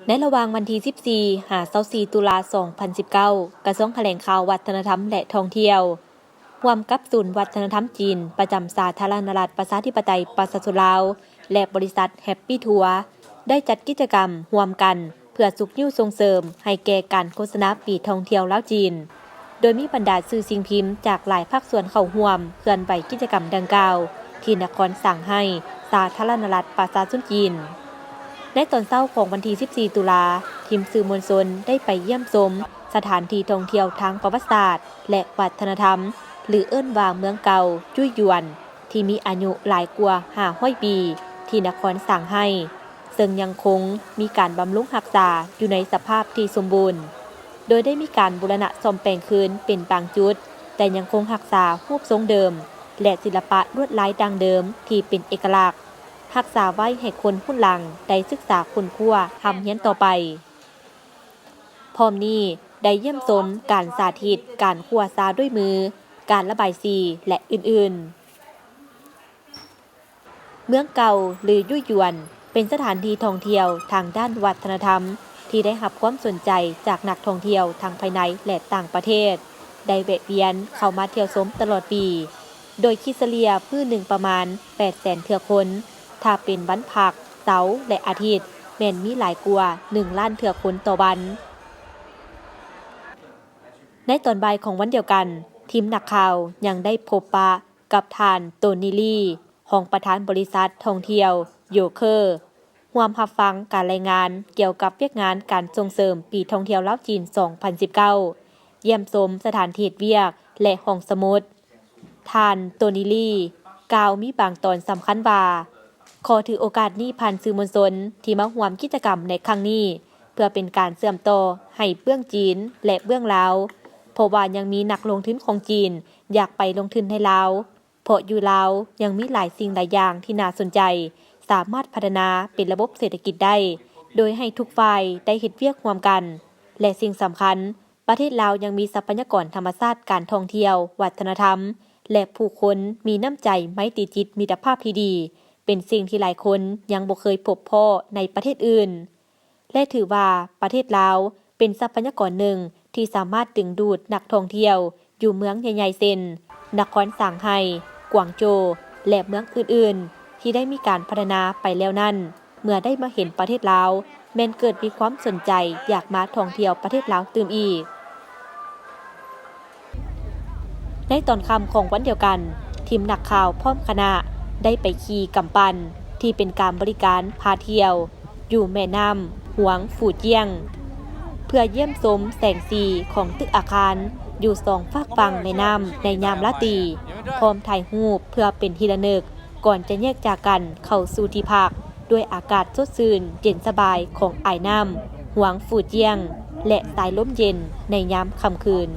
ໃນລະຫວ່າງວັນທີສິບສີ່ ຫາ ຊາວສີ່ ຕຸລາ ສອງພັນສິບເກົ້າ, ກະຊວງຖະແຫຼງຂ່າວ, ວັດທະນະທຳ ແລະ ທ່ອງທ່ຽວ ຮ່ວມກັບສູນວັດທະນະທຳຈີນ ປະຈຳສາທາລະນະລັດປະຊາທິປະໄຕປະຊາຊົນລາວ ແລະ ບໍລິສັດ Happy Tour ໄດ້ຈັດກິດຈະກຳຮ່ວມກັນ ເພື່ອຊຸກຍູ້ສົ່ງເສີມໃຫ້ແກ່ການໂຄສະນາປີທ່ອງທ່ຽວລາວ-ຈີນ, ໂດຍມີບັນດາສື່ສິ່ງພິມຈາກຫຼາຍພາກສ່ວນເຂົ້າຮ່ວມເຄື່ອນໄຫວກິດຈະກຳດັ່ງກ່າວ ທີ່ນະຄອນຊາງໄຮ, ສາທາລະນະລັດປະຊາຊົນຈີນ. ໃນຕອນເຊົ້າຂອງວັນທີສິບສີ່ ຕຸລາ, ທີມສື່ມວນຊົນໄດ້ໄປຢ້ຽມຊົມສະຖານທີ່ທ່ອງທ່ຽວທາງປະຫວັດສາດ ແລະ ວັດທະນະທຳ ຫຼື ເອີ້ນວ່າເມືອງເກົ່າຈຸ້ຍຢວນ ທີ່ມີອາຍຸຫຼາຍກວ່າຫ້າຮ້ອຍປີ ທີ່ນະຄອນຊາງໄຮ, ເຊິ່ງຍັງຄົງມີການບຳລຸງຮັກສາຢູ່ໃນສະພາບທີ່ສົມບູນ, ໂດຍໄດ້ມີການບູລະນະສ້ອມແປງຄືນເປັນບາງຈຸດ, ແຕ່ຍັງຄົງຮັກສາຮູບຊົງເດີມ ແລະ ສິລະປະລວດລາຍດັ້ງເດີມທີ່ເປັນເອກະລັກ, ຮັກສາໄວ້ໃຫ້ຄົນຮຸ່ນຫຼັງໄດ້ສຶກສາຄົ້ນຄວ້າຮ່ຳຮຽນຕໍ່ໄປ. ພ້ອມນີ້ໄດ້ຢ້ຽມຊົມການສາທິດການຂົ້ວຊາດ້ວຍມື, ການລະບາຍສີ ແລະ ອື່ນໆ. ເມືອງເກົ່າ ຫຼື ຍຸຍຢວນ ເປັນສະຖານທີ່ທ່ອງທ່ຽວທາງດ້ານວັດທະນະທຳ ທີ່ໄດ້ຮັບຄວາມສົນໃຈຈາກນັກທ່ອງທ່ຽວທັງພາຍໃນ ແລະ ຕ່າງປະເທດ ໄດ້ແວະວຽນເຂົ້າມາທ່ຽວຊົມຕະຫຼອດປີ, ໂດຍຄິດສະເລ່ຍມື້ໜຶ່ງປະມານແປດແສນເທື່ອຄົນ, ຖ້າເປັນວັນພັກ, ເສົາ ແລະ ອາທິດ ແມ່ນມີຫຼາຍກວ່າໜຶ່ງລ້ານເທື່ອຄົນຕໍ່ວັນ. ໃນຕອນບ່າຍຂອງວັນດຽວກັນ, ທີມນັກຂ່າວຍັງໄດ້ພົບປະກັບທ່ານ ໂຕນີ ລີ, ຮອງປະທານບໍລິສັດທ່ອງທ່ຽວໂຢເຄີ ຮ່ວມຮັບຟັງການລາຍງານກ່ຽວກັບວຽກງານການສົ່ງເສີມປີທ່ອງທ່ຽວລາວ-ຈີນ ສອງພັນສິບເກົ້າ, ຢ້ຽມຊົມສະຖານທີ່ເຮັດວຽກ ແລະ ຫ້ອງສະໝຸດ. ທ່ານ ໂຕນີ ລີ ກ່າວມີບາງຕອນສຳຄັນວ່າ, ຂໍຖືໂອກາດນີ້ຜ່ານສື່ມວນຊົນທີ່ມາຮ່ວມກິດຈະກຳໃນຄັ້ງນີ້ ເພື່ອເປັນການເຊື່ອມຕໍ່ໃຫ້ເບື້ອງຈີນ ແລະ ເບື້ອງລາວ, ເພາະວ່າຍັງມີນັກລົງທຶນຂອງຈີນຢາກໄປລົງທຶນໃນລາວ, ເພາະຢູ່ລາວຍັງມີຫຼາຍສິ່ງຫຼາຍຢ່າງທີ່ໜ້າສົນໃຈ, ສາມາດພັດທະນາເປັນລະບົບເສດຖະກິດໄດ້, ໂດຍໃຫ້ທຸກຝ່າຍໄດ້ເຮັດວຽກຮ່ວມກັນ ແລະ ສິ່ງສຳຄັນ, ປະເທດລາວຍັງມີຊັບພະຍາກອນທຳມະຊາດ, ການທ່ອງທ່ຽວ, ວັດທະນະທຳ ແລະ ຜູ້ຄົນມີນ້ຳໃຈໄມຕີຈິດມິດຕະພາບທີ່ດີ, ເປັນສິ່ງທີ່ຫຼາຍຄົນຍັງບໍ່ເຄີຍພົບພໍ້ໃນປະເທດອື່ນ. ແລະ ຖືວ່າປະເທດລາວເປັນຊັບພະຍາກອນໜຶ່ງທີ່ສາມາດດຶງດູດນັກທ່ອງທ່ຽວຢູ່ເມືອງໃຫຍ່ໆ ເຊັ່ນ ນະຄອນຊາງໄຮ, ກວາງໂຈ ແລະ ເມືອງອື່ນໆ ທີ່ໄດ້ມີການພັດທະນາໄປແລ້ວນັ້ນ, ເມື່ອໄດ້ມາເຫັນປະເທດລາວ ແມ່ນເກີດມີຄວາມສົນໃຈຢາກມາທ່ອງທ່ຽວປະເທດລາວຕື່ມອີກ. ໃນຕອນຄ່ຳຂອງວັນດຽວກັນ, ທີມນັກຂ່າວພ້ອມຄະນະໄດ້ໄປຂີ່ກຳປັ່ນ ທີ່ເປັນການບໍລິການພາທ່ຽວຢູ່ແມ່ນ້ຳຫວງຟູຈຽງ ເພື່ອຢ້ຽມຊົມແສງສີຂອງຕຶກອາຄານຢູ່ສອງຟາກຝັ່ງແມ່ນ້ຳໃນຍາມລາຕີ, ພ້ອມຖ່າຍຮູບເພື່ອເປັນທີ່ລະນຶກ ກ່ອນຈະແຍກຈາກກັນເຂົ້າສູ່ທີ່ພັກ ດ້ວຍອາກາດສົດຊື່ນເຢັນສະບາຍຂອງອາຍນ້ຳຫວງຟູຈຽງ ແລະ ສາຍລົມເຢັນໃນຍາມຄ່ຳຄືນ.